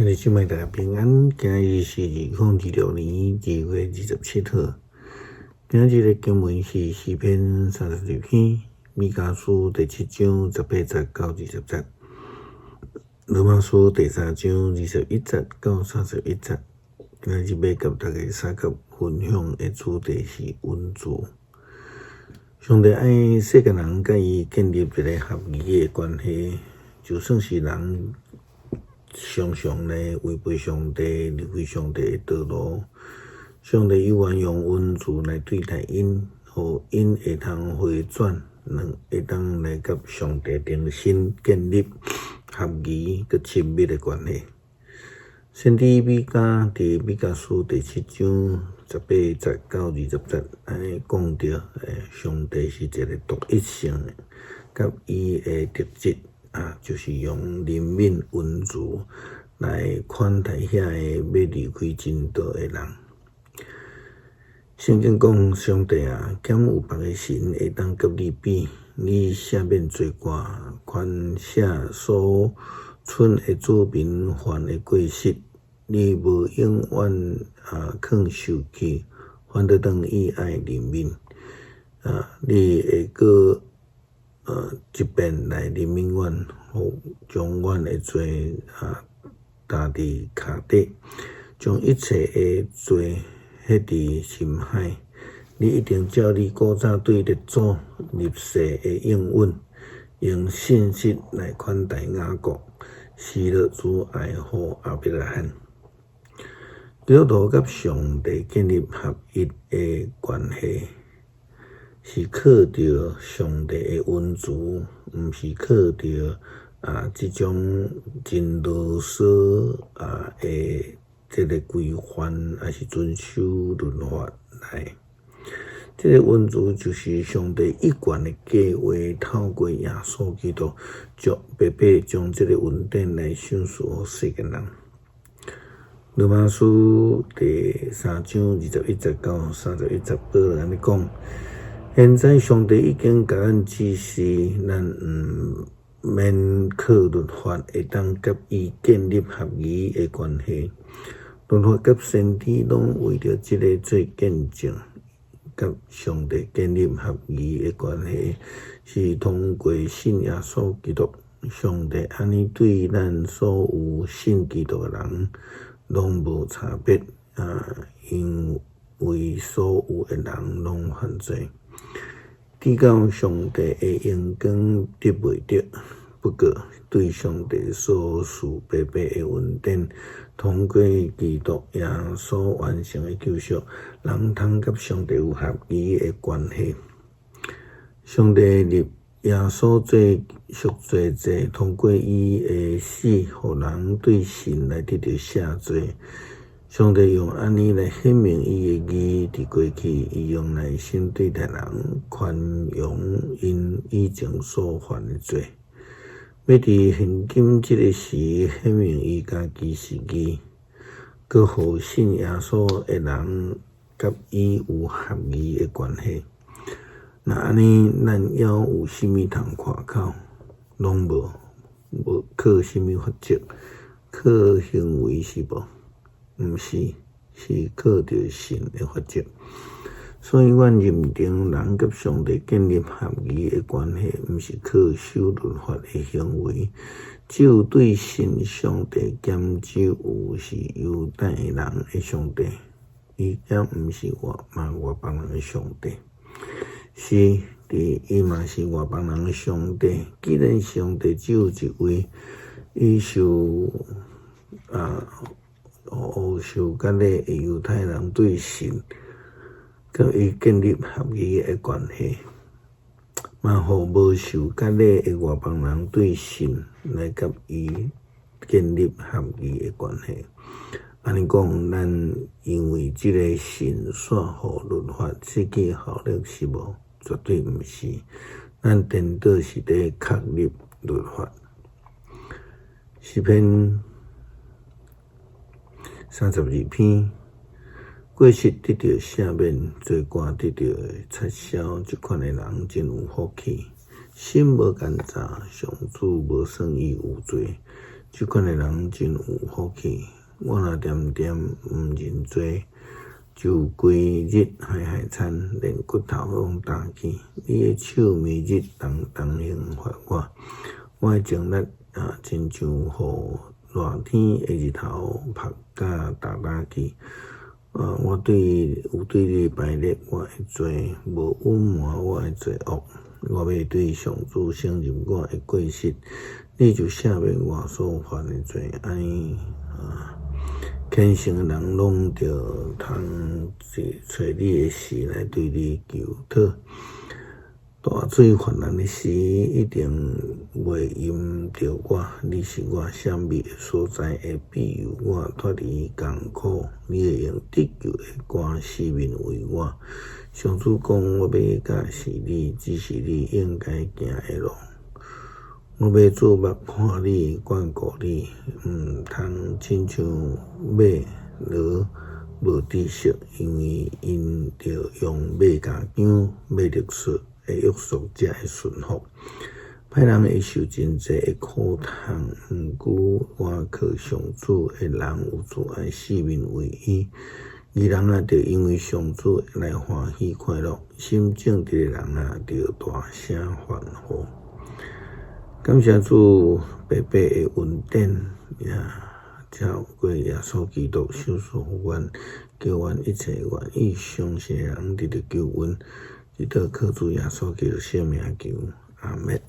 兄弟姊妹大家平安，今日是2026年2月27號。今日的經文是詩篇32篇，彌迦書第七章18節到20節，羅馬書第三章21節到31節。今日欲佮大家相佮分享的主題是恩慈。上帝愛世間人佮伊建立一个合宜的關係，就算是人常常咧違背上帝、離開上帝的道路，上帝猶原用恩慈來對待𪜶，予𪜶會通回轉，能會當來佮上帝重新建立合宜佮親密的關係。先知彌迦佇彌迦書第七章18節到20節，按呢講著，上帝是一个獨一性的，佮伊的特質啊，就是用憐憫恩慈來款待遐个欲離開真道的人。聖經講，上帝啊，敢有別个神會當佮你比？你赦免罪過，寬赦所蠢的子民犯的過失，你無永遠啊囥受氣，反倒轉意愛憐憫啊！你會閣一遍來憐憫阮，予將阮的罪啊擔佇跤底，將一切的罪彼佇深海。你一定照你古早對列祖立誓的應允，用信實來款待雅各，施樂慈愛予亞伯拉罕。基督徒佮上帝建立合一的關係，是靠著上帝的恩慈，毋是靠著啊這種真囉嗦啊的這个規範，抑是遵守律法來。這个恩慈就是上帝一貫的計劃，透過耶穌基督，將白白將這个恩典來賞賜予世間人。羅馬書第三章21節到31節，保羅按呢講：現在上帝已經共咱指示，咱毋免靠律法，會當佮伊建立合宜的關係。律法佮先知攏為著這个做見證，佮上帝建立合宜的關係，是通過信耶穌基督。上帝按呢對咱所有信基督的人，攏無差別啊，因為所有的人攏犯罪，至到上帝的榮光得袂著。不過，對上帝所賜白白的恩典，通過基督耶穌完成的救贖，人通佮上帝有合宜的關係。上帝立耶穌做贖罪祭，通過伊的死，予人對神來得著赦罪。上帝用按呢來顯明伊的義，佇過去，伊用耐心對待人，寬容𪜶以前所犯的罪。欲佇現今這个時顯明伊家己是義，閣予信耶穌的人佮伊有合宜的關係。若按呢，咱猶有啥物通誇口？攏無，無靠啥物法則？靠行為是無？毋是，是靠著信的法則。所以，阮認定人佮上帝建立合宜的關係，毋是靠守律法的行為。只有對信上帝兼只有是猶太人的上帝，伊也毋是外嘛外邦人的上帝。是，佇伊嘛是外邦人的上帝。既然上帝只有一位，伊受啊，予受割禮的猶太人對神佮伊建立合宜的關係，嘛予無受割禮的外邦人對神來佮伊建立合宜的關係。按呢講，咱因為這个信煞予律法失去效力是無？絕對毋是。咱顛倒是佇確立律法。詩篇32篇，過失得著赦免，罪過得著擦消，這款的人真有福氣。心無奸詐，上主無算伊有罪。這款的人真有福氣。我若恬恬毋認罪，就規日害害慘，連骨頭攏焦去。你的手每日重重刑罰我，我的精力啊，親像予熱天的日頭曝甲焦焦去。啊，我對有對你敗裂我的罪，無隱瞞我的罪惡。我欲對上主承認我的過失，你就赦免我所犯的罪。按呢啊，虔誠的人攏著通揣你的時來對你求討。大水泛濫的時，一定袂淹著我。你是我閃避的所在，會庇佑我脫離艱苦。你會用得救的歌四面圍我。上主講：我欲教示你，指示你應該行的路。我欲注目看你，眷顧你，毋通親像馬驢無知識，因為𪜶著用馬鉸鉗、馬力索的約束才會順服。歹人會受真濟的苦痛，毋過倚靠上主的人有慈愛四面圍伊。義人啊，著因為上主來歡喜快樂；心正直的人啊，著大聲歡呼。感謝主白白的恩典，也透過耶穌基督賞賜予阮，叫阮一切願意相信的人得著救恩。祈禱靠主耶穌基督聖名求，阿們。